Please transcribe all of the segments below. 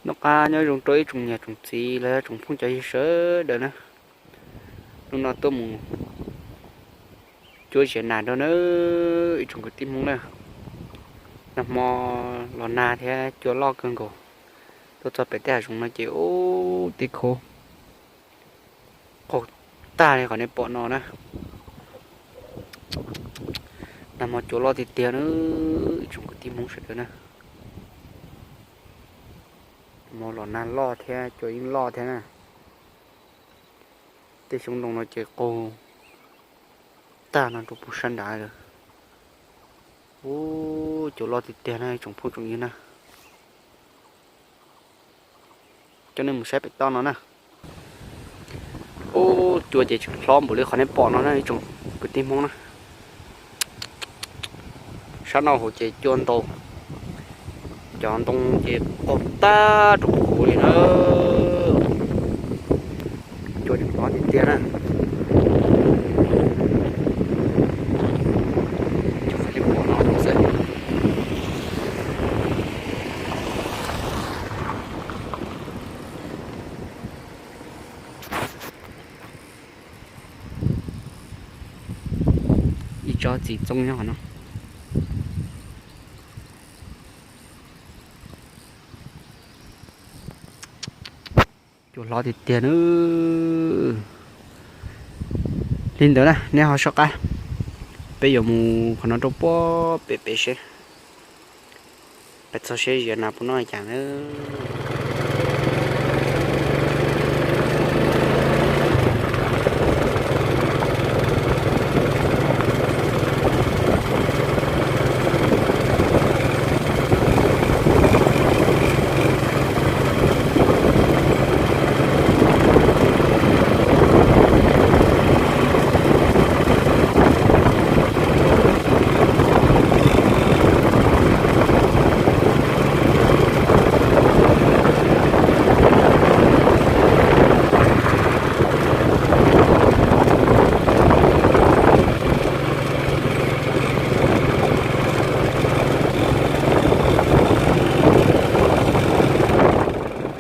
Noj qab nyob zoo rau ib tsoom niam tsoom txiv los yog tsoom phooj cov ywg sawv daws na. Hnub no tuaj mus cuab ziav nas rau na, ib tsoom kwv tij Hmoob na. Nag hmo los nag thiab cua loj kawg nkaus. Tuaj txog pem tej hav zoov no ces ub, tej khau qaug tag li qhov nej pom no na. Nag hmo cua loj tiag tiag na, ib tsoom kwv tij Hmoob sawv daws na. Hmo los nag loj thiab cua yeej loj thiab na. Tej xyoob ntoo no ces qaug tag no rau pem sab nrad lawm. Ub, cua loj tiag tiag na ib tsoom phooj tsoom ywg na. Coj nej mus saib pem toj no na. Ub, cua ces tseem hlob npaum li qhov nej pom no na ib tsoom kwv tij Hmoob na. Sab no hauv ces cua ntau, cov ntoo ces qaug tag rau hauv li na. Cua tseem hlob tiag tiag na. Li pom no xwb. Ib tsob txiv txoob nyob qhov no. Cua hlob tiag tiag na. Li ntawd na nej ho soj qab, peb yuav mus qhov no rau puag pem pem seb, peb txog seb ziav nas puas noj li cas na.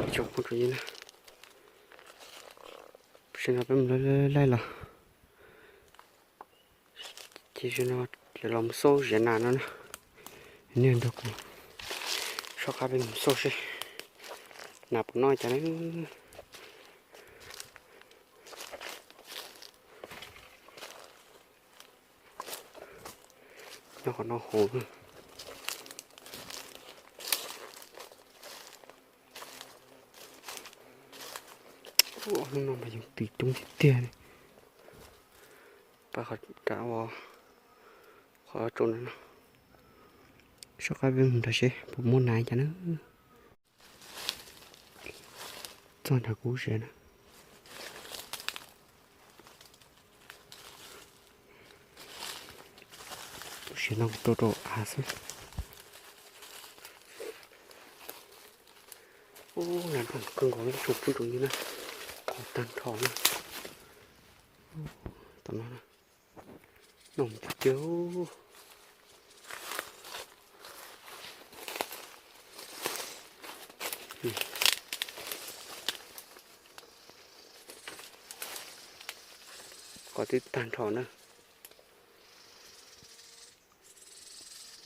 Ib tsoom phooj ywg na, tam sim no peb mus laij laij los, ces zaum no yuav los mus xauj ziav nas no na. Nej nrog kuv soj qab peb mus xauj seb nas puas noj cas na. Nyob qhov no hauv. Hnub no mas yeej twm coob tiag tiag li. Pab qhov rau, qhov tsaus nrad no. Soj qab peb mus nrad seb puas muaj nas cas na. Txog nrad kuv siav na. Kuv siav no kuv rau rau av xwb. Ub, nas noj kawg nkaus li tsoom phooj tsoom ywg na. Qaug tag nrho na. Tom no na. Noj tiag tiag. Qaug twb tag nrho na.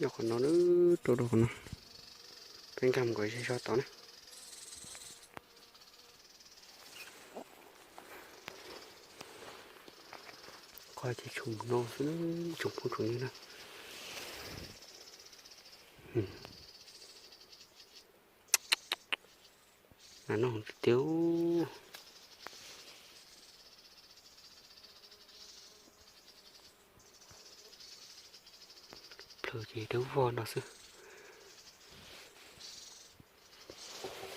Nyob qhov no, rau rau qhov no. Peb nkag mus kom ze zog tod na. Qaug ces tshum no xwb, tsoom phooj tsoom ywg na. Nas noj tiag tiag. Plhws ces dawb vog no xwb.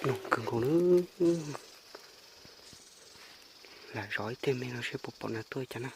Noj kawg nkaus na. Lam zov ib tiag me no seb puas pom nas tuaj cas na.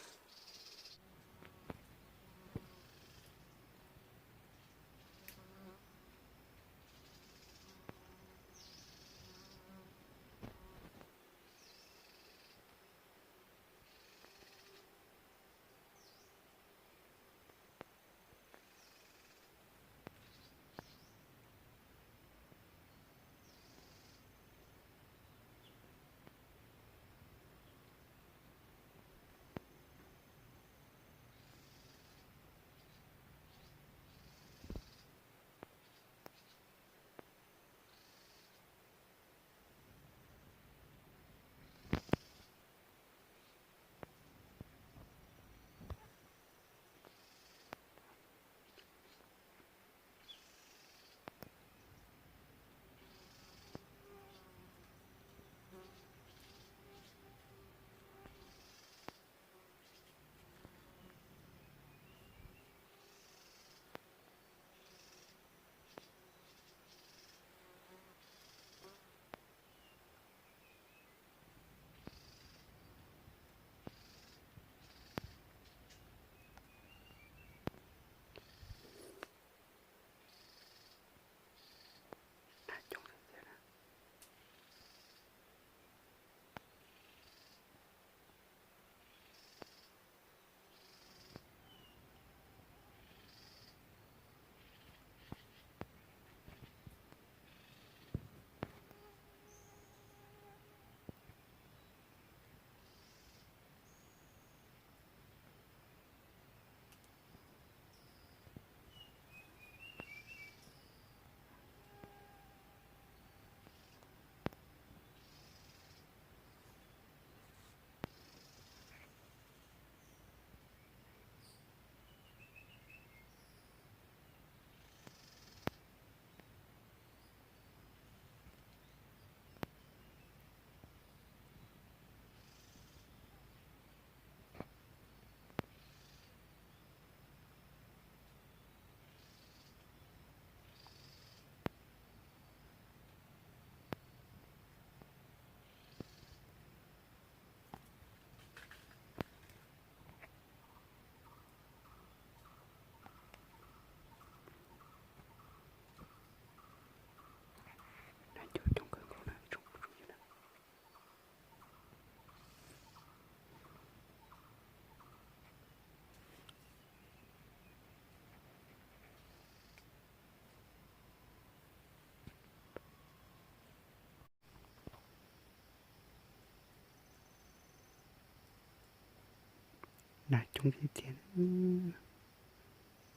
Coob tiag tiag,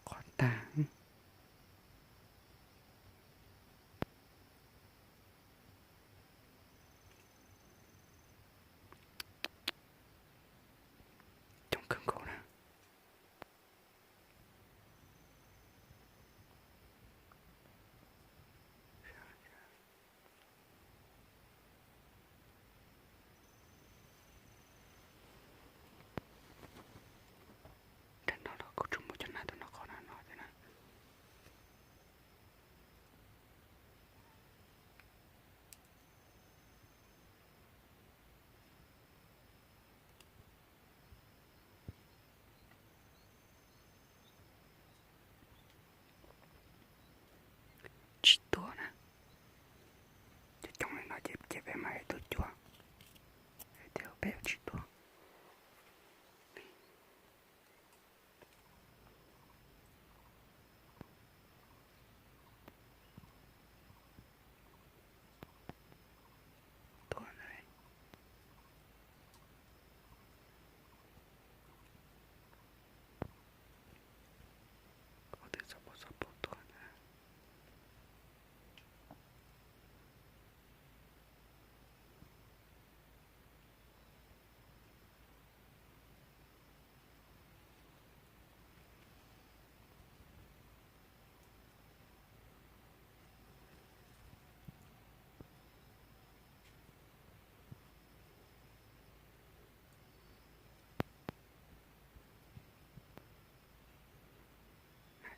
qhov tag. Coob kawg nkaus na. Thaum no los kuv tsuas muab cov nas tuaj noj qhov no no thiab na. Tsis tuag na. Coob coob li no ces cia peb mam li tuaj cuab. Hais tias peb yuav tsis tuag. Tuag ntag. Ko twb txog pom txog pom tuag ntag.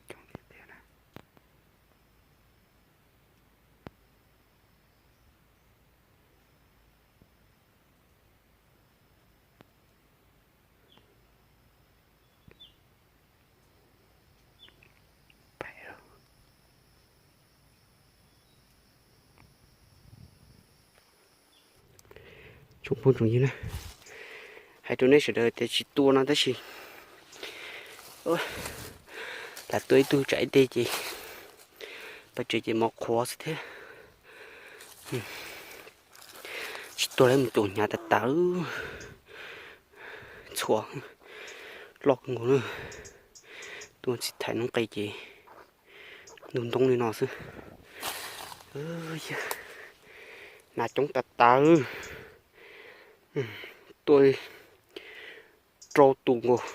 Coob tiag tiag na. Tsoom phooj tsoom ywg na, hais rau nej sawv daws tias tsis tua no tab sis lam tua ib tug tsam ib teg ces pais tsev ces mov qhuav xwb thiab. Tsis tua lawv mus caum hnyav tas tas, txhuam loj kawg nkaus na. Tua txiv thais noob qes ces ntug ntoob li no xwb. Nas coob tas tas. Tua rau tus nkaus,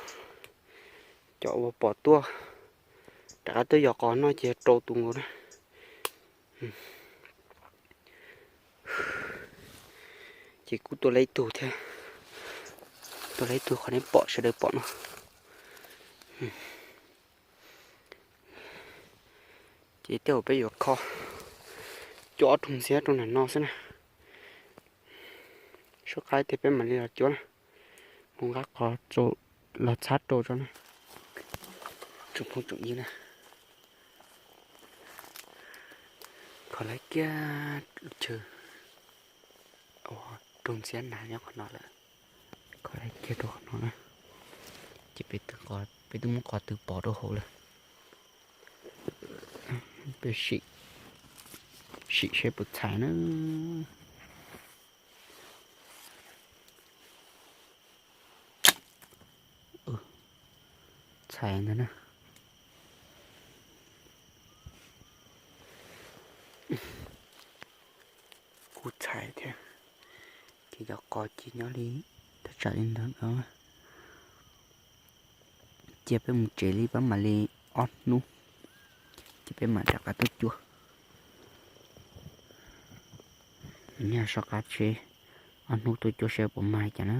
cov uas pom tuaj rov qab tuaj yos qos noj ces rau tus nkaus na. Ces kuj tua lawm ib tug thiab, tua lawm ib tug qhov nej pom sawv daws pom no. Ces tej zaum peb yuav kho cuab ob rooj ntxiab rau nram no xwb na. Soj qab tiag peb mam li los cuab na. Mus nqa qos los txhab rau tso na. Tsoom phooj tsoom ywg na, kho lawm kiag chaw, rooj ntxiab nas nyob qhov no lawm. Kho lawm kiag rau qhov no na, ces peb twb muab qos twb pov rau hauv lawm. Peb sim saib puas txhais na. Txhais ntag na. Kuj txhais thiab. Ces cov qos ces nyob li thaj tsam li ntawd no. Cia peb mus tsev li pab mam li ob hnub, ces peb mam rov qab tuaj cuab. Nyaj soj qab tsev ob hnub tuaj cuab saib puas mag cas na.